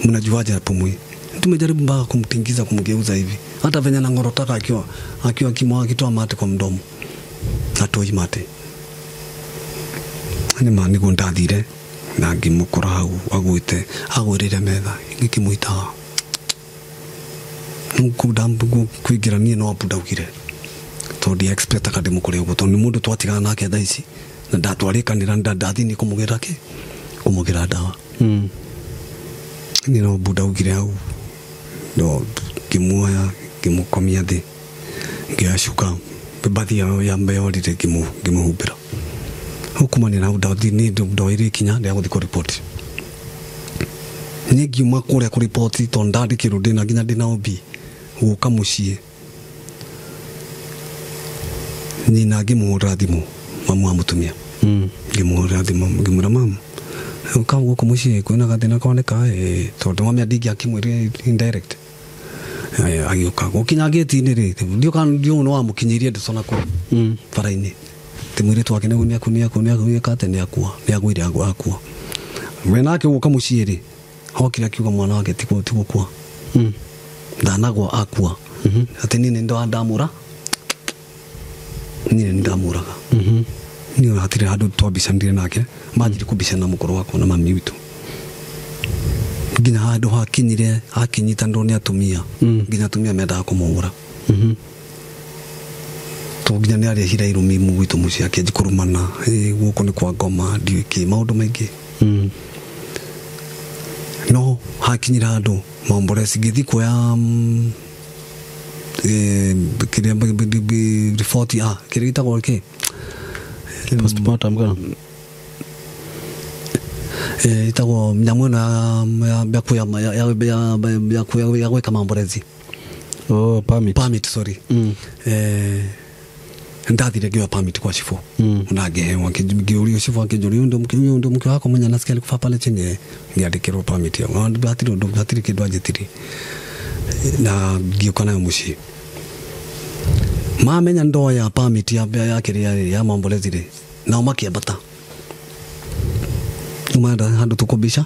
Mnajuaje apumui? Tumejaribu mpaka kumtingiza kumgeuza hivi. Hata venye anangorotaka akiwa kimwa akitoa mate kwa mdomo. Atoi mate. Ni mani ndathire na ngimukora hau agwite agwirire metha ngikimwita nkudambu kuingira nie no apu ndaugire tondu expect aka ndimukore uguo tondu ni mundu twatigana nake thaa ici na ndatwarikanira ndathi ni kumugira ki kumugira ndawa. Ni no ndaugire hau no ngimuoya ngimukomia thi ngioya cuka mbathi ya mbeyorire ngimuhumbira hukumania na ndathi ni ndoire ikinya rĩa gũthiĩ kũripoti. Niĩ ngiuma kũrĩa kũripoti tondũ ndandĩkĩrwo ndĩna nginya ndĩna OB gũka mũciĩ nyina ngĩmũhũrĩra thimũ mamu wa mũtumia. Ngĩmũhũrĩra thimũ ngĩmwĩra mamu ũka gũkũ mũciĩ kwĩna gathĩna koneka tondũ mami ndingĩakĩmwĩrire indirect. Agĩũka gũkinya gĩti-inĩ rĩ ndiũka nĩ wamũkinyĩirie ndeto na kũu bara-inĩ ti mũirĩtu wake nĩaku atĩ nĩakua nĩagũire akua. We nake gũka mũciĩ rĩ hokire akiuga mwana wake ti gũkua ndanagwa akua atĩ niĩ nĩ ndamũra niĩ nĩ ndamũraga. Niĩ hatirĩ handũ twambicanire nake manjire kũmbicana na mũkũrũ wakwa na mami witũ nginya handũ hakinyire hakinyitanĩrwo nĩ atumia nginya atumia mendaga kũmũhũra. To nginya nĩ arehire irumi gwitũ mũciĩ akĩanjia kũrumana gũkũ nĩ kwa ngoma ndiũĩ kĩ maũndũ maingĩ. No hakinyire handũ maombolezi ngĩthiĩ kuoya kĩrĩa riboti kĩrĩa gĩtagwo kĩ postmortem kana ĩtagwo nyamũ ĩno ya gwĩka maombolezi. Oh, permit. Permit, sorry. Ndathire ngĩoya permit kwa cibũ na ngĩheo ngĩũrio cibũ akĩnjũria ũyũ ndio mke wako mwenye nasikia alikufa pale chini. Ngĩandĩkĩrwo permit ĩyo hatirĩ ũndũ hatirĩ kĩndũ anjĩtirie na ngĩũka nayo mũciĩ. Mamenya ndoya permit ya kĩrĩa ya maombolezi rĩ nao makĩambata umanda handũ tũkũmbica.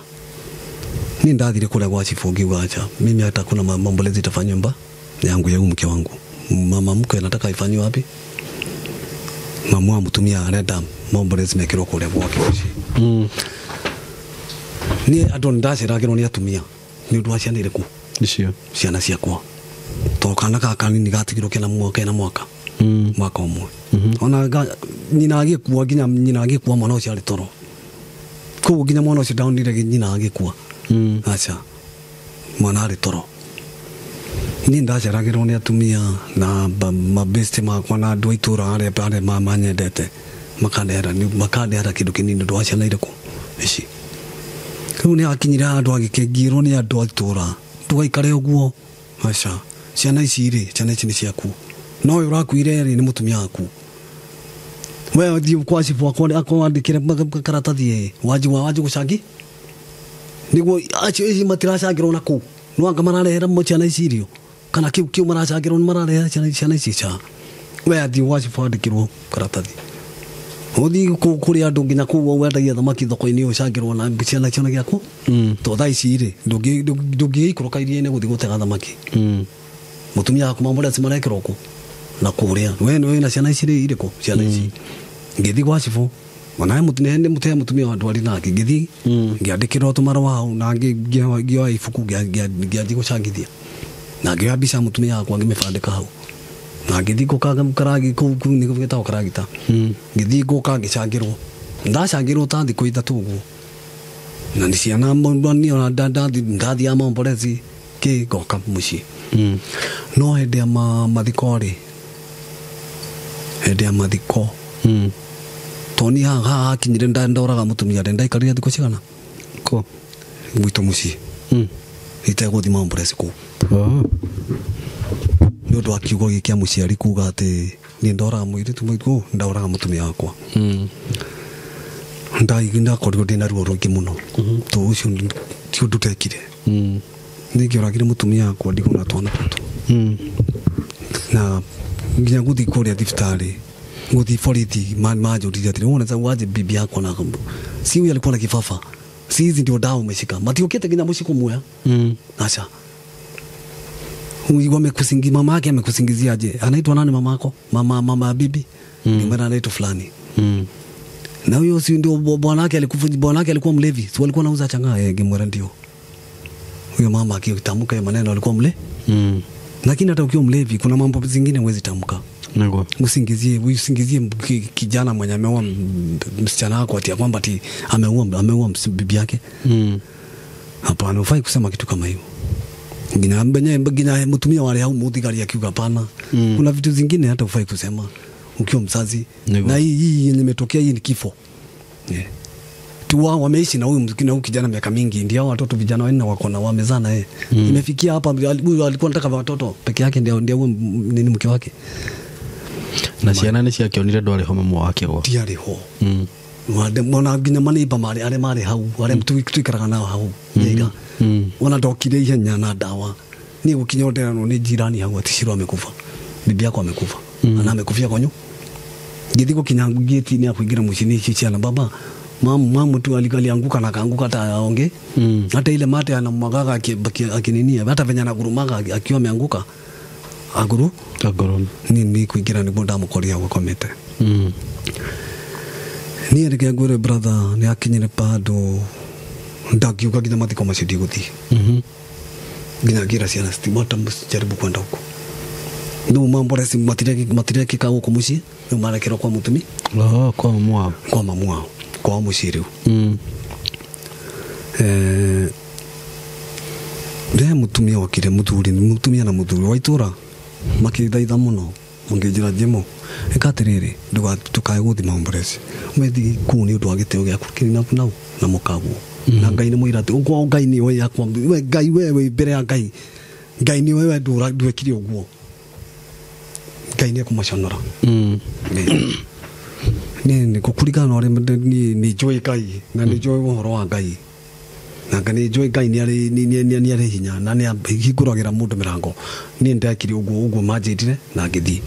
Niĩ ndathire kũrĩa gwa cibũ ngiuga acha mimi hata kuna maombolezi itafanywa nyumba yangu ya mke wangu. Mama mkwe anataka ifanywe wapi? Mamu wa mũtumia arenda maombolezi mekĩrwo kũrĩa gwake mũciĩ. Niĩ andũ nĩndaceragĩrwo nĩ atumia nĩ ũndũ wa ciana irĩkũ icio ciana ciakwa to kana gaka kanini gatigirwo kena mwaka mwaka ũmwe. Ona nyina agĩkua nginya nyina agĩkua mwana ũcio arĩ toro koguo nginya mwana ũcio ndaonire nyina agĩkua. Aca mwana arĩ toro. Niĩ ndaceragĩrwo nĩ atumia na mabesti makwa na andũ a itũũra arĩa manyendete makandehera kĩndũ kĩnini ũndũ wa ciana irĩkũ ici. Rĩu nĩ akinyire handũ agĩkĩngirwo nĩ andũ a itũũra ndũgaikare ũguo aca ciana ici rĩ ciana ici nĩ ciaku no ũyũ ũrakuire rĩ nĩ mũtumia waku we thiĩ kwa cibũ akwandĩkĩre karatathi wanji gũcangi nĩguo acio ici matiracangĩrwo na kũu no anga mararehera ciana ici irio kana kĩu maracangĩrwo nĩ mararehera ciana ici ca we athiĩ gwa cibũ andĩkĩrwo karatathi ũthiĩ kũrĩ andũ nginya kũu wendagia thamaki thoko-inĩ ũcangĩrwo na ciana ciona gĩaku to thaa ici rĩ ndũngĩikũrũka iria-inĩ gũthiĩ gũtega thamaki. Mũtumia waku maombolezi marekĩrwo kũ na kũrĩa we nĩ wĩna ciana ici rĩ irĩkũ ciana ici. Ngĩthiĩ gwa cibũ onawe nĩ mũtumia wa ndwari nake ngĩthiĩ ngĩandĩkĩrwo tũmarũa hau na ngĩoya ibuku ngĩanjia gũcangithia na ngĩoya mbica ya mũtumia wakwa ngĩmĩbandĩka hau na ngĩthiĩ ngũka karagi kũu nĩ gĩtagwo karagita ngĩthiĩ ngũka ngĩcangĩrwo ndacangĩrwo ta thikũ ithatũ ũguo na nĩ ciana niĩ ona ndathiaga maombolezi kĩ ngoka mũciĩ. No hĩndĩ ya mathiko rĩ hĩndĩ ya mathiko to niĩ haha hakinyire ndoraga mũtumia rĩ ndaikarire thikũ cigana kũ gwitũ mũciĩ itegũthiĩ maombolezi kũu nĩ ũndũ wa kiugo gĩkĩ kĩa mũciari kuga atĩ niĩ ndoraga mũirĩtu mũirũ ndoraga mũtumia wakwa. Ndakorirwo ndĩna ruo rũingĩ mũno to ũcio ti ũndũ ndekire. Ningĩoragire mũtumia wakwa ndigwo na twana tũtũ. Na nginya gũthiĩ kũrĩa thibitarĩ gũthiĩ borithi manjũririe atĩrĩ wona waje bibi yako na si huyu alikuwa na kifafa si hizi ndio dawa umeshika matiũkĩte nginya mũciĩ kũmuoya. Acha huyu wamekusingi mama yake amekusingizia aje anaitwa nani mama yako mama bibi ni mara anaitwa fulani. Na huyo si ndio bwana yake alikufa bwana yake alikuwa mlevi si walikuwa anauza changaa ngimwera ndio huyo mama akitamka hiyo maneno alikuwa mle. Lakini hata ukiwa mlevi kuna mambo zingine huwezi tamka. Ndio. Usingizie kijana mwenye ameoa msichana wako ati kwamba ati ameoa bibi yake. Hapana, hufai kusema kitu kama hiyo. Ngina mbenye mtumia wale au muthigari akiuga hapana. Kuna vitu zingine hata hufai kusema ukiwa mzazi. Na hii imetokea hii ni kifo. Yeah. Tu wameishi na huyu mziki huyu kijana miaka mingi ndio watoto vijana wanne wako na wamezana yeye. Imefikia hapa huyu alikuwa anataka watoto peke yake ndio huyu nini mke wake. Na ciana nĩ ciakĩonire ndwarĩ ho mamu wake gwa. Ndiarĩ ho. Mwana nginya maneiba marĩ arĩa marĩ hau arĩa tuikaraga nao hau. Ngiga. Ona ndokire ihenya na ndawa. Niĩ gũkinya nderanwo nĩ jirani hau ati Shiro amekufa. Bibi yako amekufa. Na amekufia kwanyu. Ngĩthiĩ gũkinya gate-inĩ ya kũingĩra mũciĩ nĩ ici ciana baba mamu tu alianguka na kaanguka hata aonge. Hata ile mate anamwagaga akininia hata venye anagurumaga akiwa ameanguka. Aguru ni kuingira niguo ndamukoria gwakomete. Niĩ reke ngwĩre brother nĩ akinyire pandu ndakiuga nginya mathiko macio ndigũthiĩ. Nginya ngĩra ciana citimata jaribu kwenda huko. Rĩu mamboreci matirekĩka gũkũ mũciĩ rĩu marekerwo kwa mũtumi. Kwa mamu wao. Kwa mamu wao kwa mũciĩ rĩu. Rĩrĩa mũtumia okire mũthuri mũtumia na mũthuri wa itũra makĩthaitha mũno mũngĩnjĩra Jimo ĩka atĩrĩrĩ ndũkae gũthiĩ mamboreci wethi kũu nĩ ũndũ wa gĩtĩo gĩaku kĩrĩ nau na mũkaguo na Ngai nĩ mũira atĩ ũguo Ngai nĩ we yakwa we Ngai we wĩ mbere ya Ngai Ngai nĩ we ndwekire ũguo Ngai nĩ ekũmaconora. Nĩ gũkũringana na ũrĩa nĩ njũĩ Ngai na nĩ njũĩ ũhoro wa Ngai na nĩ njũĩ Ngai nĩ arĩ hinya na nĩ ahingũragĩra mũndũ mĩrango. Niĩ ndekire ũguo manjĩrire na ngĩthiĩ.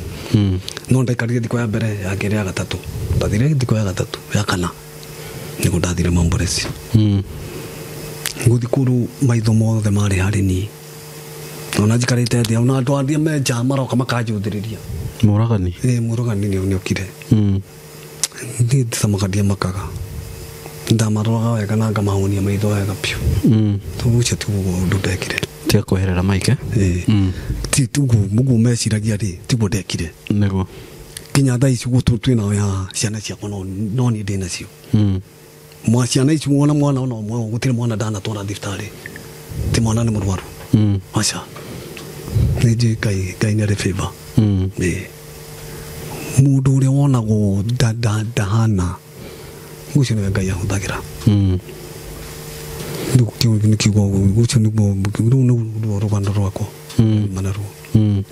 No ndaikarire thikũ ya mbere ya kerĩ ya gatatũ ndathire thikũ ya gatatũ ya kana nĩguo ndathire mamboreci. Ngũthiĩ kũu maitho mothe marĩ harĩ niĩ ona njikarĩte thĩ ona andũ arĩa me nja maroka makanjũthĩrĩria. Mũragani? Mũragani nĩ okire. Niĩ ndicamaga ndiamakaga ndamaroraga wega na ngamahũnia maitho wega biũ. Tondũ ũcio tiguo ũndũ ndekire. Tiga kweherera Mike. Ti ũguo meciragia rĩ tiguo ndekire. Nĩguo. Nginya thaa ici ũguo twĩ nao ciana ciakwa no niĩ ndĩ nacio. Mwa ciana ici wona mwana ona ũmwe gũtirĩ mwana ndanatwara thibitarĩ ti mwana nĩ mũrwaru. Aca nĩ njũĩ Ngai nĩ arĩ favor. Mũndũ ũrĩa wonagwo ndahana ũcio nĩwe Ngai ahũthagĩra. Rĩu kĩu nĩ kiugo ũcio nĩguo rũu nĩruo rũgano rwakwa manaruo.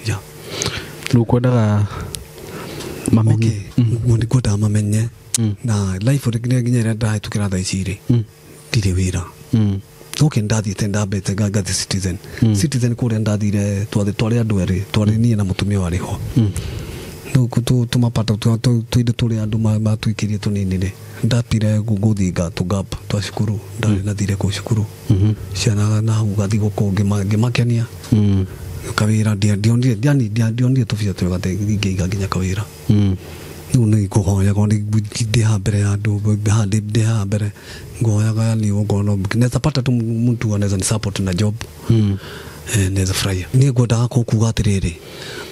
Ya. Rĩu kwendaga mamenye. Ũguo nĩ kwendaga mamenye na life nginya ĩrĩa ndahĩtũkĩra thaa ici rĩ ndirĩ wĩra. Okay, ndathiĩte ndambĩte ngathi Citizen. Citizen kũrĩa ndathire twarĩ andũ erĩ twarĩ niĩ na mũtumia warĩ ho. Rĩu tũmapata tũindo tũrĩa andũ matuikĩrie tũnini rĩ ndatire gũthinga tũgap twa cukuru ndarĩ nathire kũu cukuru ciana na hau gathiĩ gũkũ ngĩmakenia kawĩra ndionire tũbia twega ngĩiga nginya kawĩra. Rĩu nĩ ngũhoyaga ndĩ haha mbere ya andũ ndĩ haha mbere ngũhoyaga yani ngona naweza pata tu mtu anaweza ni support na job naweza furahia. Niĩ ngwendaga kuga atĩrĩrĩ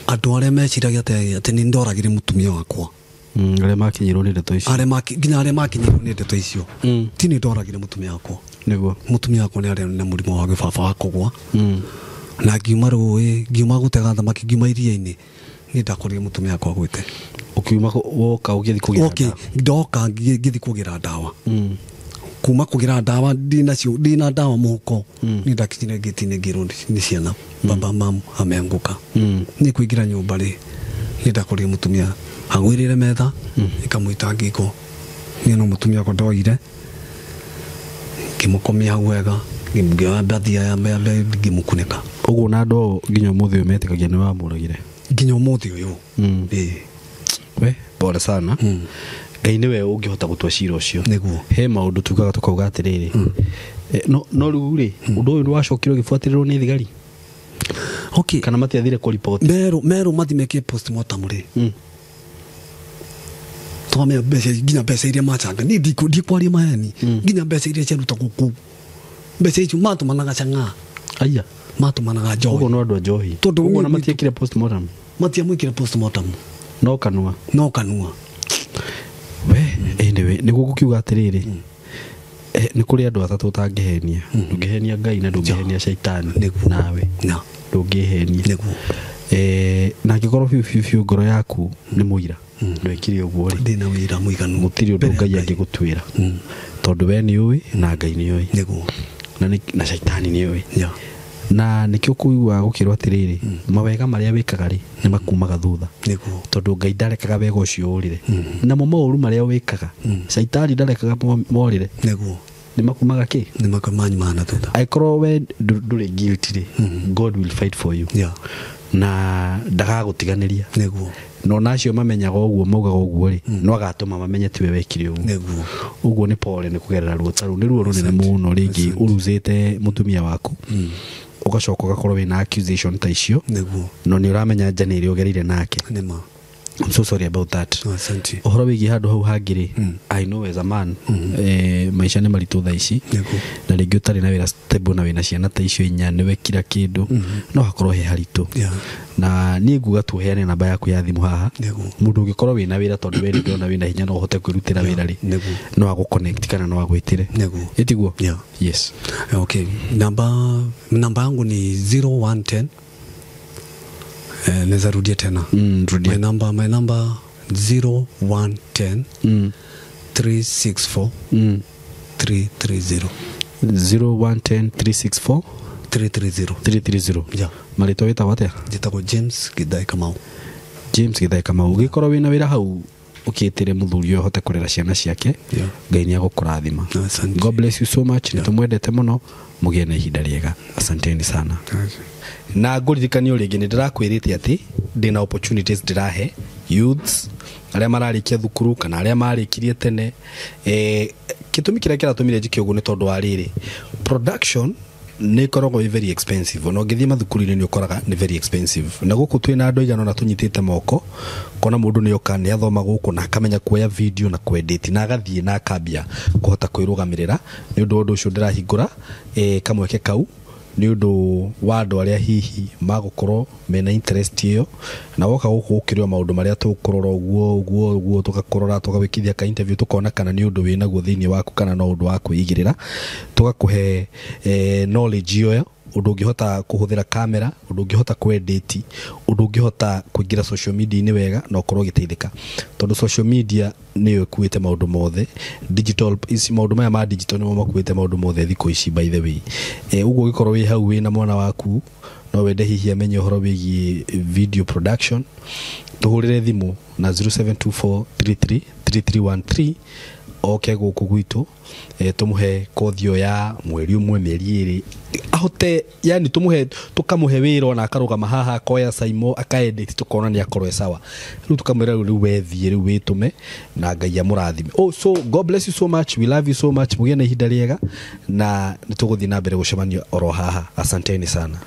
andũ arĩa meciragia atĩ nĩ ndoragire mũtumia wakwa arĩa makinyirwo nĩ ndeto icio nginya arĩa makinyirwo nĩ ndeto icio ti nĩ ndoragire mũtumia wakwa. Nĩguo. Mũtumia wakwa nĩ arĩ na mũrimũ wa gĩbaba wa kũgwa na ngiuma rũĩ ngiuma gũtega thamaki ngiuma iria-inĩ niĩ ndakorire mũtumia wakwa agwĩte. Ũkiuma woka ũgĩthiĩ kũgĩra ndawa? Ndoka ngĩthiĩ kũgĩra ndawa. Kuma kũgĩra ndawa ndĩna ndawa mũhuko niĩ ndakinyire gate-inĩ ngĩrwo nĩ ciana baba mamu ameanguka. Niĩ kũingĩra nyũmba rĩ niĩ ndakorire mũtumia agwĩrĩre metha ĩkamwĩta ngingo Niĩ no mũtumia wakwa ndoire ngĩmũkomia hau wega, ngĩoya mbathia ya mbembe ngĩmũkunĩka. Ũguo na andũ nginya ũmũthĩ ũyũ metĩkagia nĩ wamũragire? Nginya ũmũthĩ ũyũ. Ĩĩ. We pole sana. Ngai nĩwe ũngĩhota gũtua cira ũcio. Nĩguo. He maũndũ tugaga tũkauga atĩrĩrĩ, no rĩu rĩ, ũndũ ũyũ nĩ wacokire ũgĩbuatĩrĩrwo nĩ thigari? Okay. Kana matiathire kũriboti? Merũ mathi meke postmortem rĩ, twamenya mbeca, nginya mbeca iria machanga, niĩ ndikwaria maheni, nginya mbeca iria ciarutagwo kũu, mbeca icio matũmanaga cang'aa. Aya. Matũmanaga njohi. Ũguo no andũ a njohi. Tondũ Ũguo na niĩ matiekire postmortem? Matiamwĩkire postmortem. No kanua. No kanua. We anyway, nĩguo gũkiuga atĩrĩrĩ, nĩ kũrĩ andũ atatũ ũtangĩhenia. Ndũngĩhenia Ngai na ndũngĩhenia caitani. Nĩguo. Nawe Na ndũngĩhenia. Nĩguo. Na angĩkorwo biũ biũ biũ ngoro yaku nĩ mũira ndwekire ũguo rĩ, ndĩna wĩra mũiganu. Gũtirĩ ũndũ Mbere ya Ngai Ngai. angĩgũtuĩra, tondũ we nĩ ũĩ na Ngai nĩ ũĩ. Nĩguo. Na caitani nĩ ũĩ. Ya. Na nĩkĩo kũiguaga gũkĩrwo atĩrĩrĩ, mawega marĩa wĩkaga rĩ, nĩ makumaga thutha. Nĩguo. Tondũ Ngai ndarekaga wega ũcio ũrĩre, namo maũru marĩa wĩkaga caitani ndarekaga morĩre. Nĩguo. Nĩ makumaga kĩ? Nĩ manyumaga na thutha. Angĩkorwo we ndũrĩ guilty rĩ, God will fight for you. Ya. Na ndagagũtiganĩria. Nĩguo. Na ona acio mamenyaga ũguo maugaga ũguo rĩ, no agatũma mamenye tiwe wekire ũguo. Nĩguo. Ũguo nĩ pole nĩ kũgerera ruo ta rũu, nĩ ruo rũnene mũno rĩngĩ ũruzĩte mũtumia waku, ũgacoka ũgakorwo wĩna accusation ta icio. Nĩguo. No nĩ ũramenya nja nĩ ĩrĩa ũgereire nake. Nĩma. I'm so sorry about that. Asante. Ũhoro wĩgiĩ handũ hau hangĩ rĩ, I know as a man, maica nĩ maritũ thaa ici. Nĩguo. Na rĩngĩ ũtarĩ na wĩra stable na wĩna ciana ta icio inya, nĩwe kira kĩndũ, no hakorwo he haritũ. Na niĩ nguga tuheane namba yaku ya thimũ haha. Nĩguo. Mũndũ ũngĩkorwo wĩna wĩra, tondũ we nĩ ndĩrona wĩna hinya no ũhote kwĩrutĩra wĩra rĩ, Nĩguo. no agũ connect kana no agwĩtĩre. Nĩguo. Ĩtiguo? Yeah. Yes. Okay, namba yangu ni 0110. Naweza rudia tena? Rudia. My number 0110 364 330. 0110 364 330. 330. Yeah. Marĩtwa wĩtagwo atĩa? Njĩtagwo James Githai Kamau. James Githai Kamau, ũngĩkorwo wĩna wĩra hau ũkĩtĩre mũthuri ũyũ ahote kũrera ciana ciake, Ngai nĩ agũkũrathima. Asante. God bless you so much. Nĩ tũmwendete mũno, mũgĩe na ihinda rĩega, asanteni sana. Na ngũririkanio rĩngĩ, nĩ ndĩrakwĩrĩte atĩ ndĩna opportunities ndĩrahe youths arĩa mararĩkia thukuru kana arĩa marĩkirie tene. Gĩtũmi kĩrĩa kĩratũmire njĩke ũguo nĩ tondũ wa rĩrĩ, production nĩ ĩkoragwo ĩ very expensive, ona ũngĩthiĩ mathukuru-inĩ nĩ ũkoraga nĩ very expensive. Na gũkũ twĩna andũ aigana ũna tũnyitĩte moko, kona mũndũ nĩ oka nĩ athoma gũkũ na akamenya kuoya video na kwedit na agathiĩ na akambia kũhota kwĩrũgamĩrĩra. Nĩ ũndũ wa ũndũ ũcio ndĩrahingũra kamweke kau nĩ ũndũ wa andũ arĩa hihi magũkorwo mena interest ĩyo, na woka gũkũ gũkĩrĩ o maũndũ marĩa tũkũrora ũguo ũguo ũguo, tũgakũrora, tũgagwĩkithia ka interview, tũkona kana nĩ ũndũ wĩnaguo thĩinĩ waku kana no ũndũ wa kwĩigĩrĩra, tũgakũhe knowledge ĩyo, ũndũ ũngĩhota kũhũthĩra kamera, ũndũ ũngĩhota kwedit, ũndũ ũngĩhota kũingĩra social media-inĩ wega na ũkorwo ũgĩteithĩka, tondũ social media nĩyo ĩkuĩte maũndũ mothe digital ici, maũndũ maya ma digital nĩmo makuĩte maũndũ mothe thikũ ici, by the way. Ũguo ũngĩkorwo wĩ hau wĩna mwana waku no wende hihi amenye ũhoro wĩgiĩ video production, tũhũrĩre thimũ na 0724333313, oke gũkũ gwitũ, tũmũhe kothi ĩyo ya mweri ũmwe, mĩeri ĩrĩ, ahote yani tũmũhe, tũkamũhe wĩra ona akarũgama haha akoya saimo akaedit, tũkona nĩ akorwo e sawa. Rĩu tũkamwĩra rĩu rĩu wethiĩ rĩu wĩtũme na Ngai amũrathime. Oh, so God bless you so much, we love you so much, mũgĩe na ihinda rĩega na nĩ tũgũthiĩ na mbere gũcemania oro haha. Asanteni sana.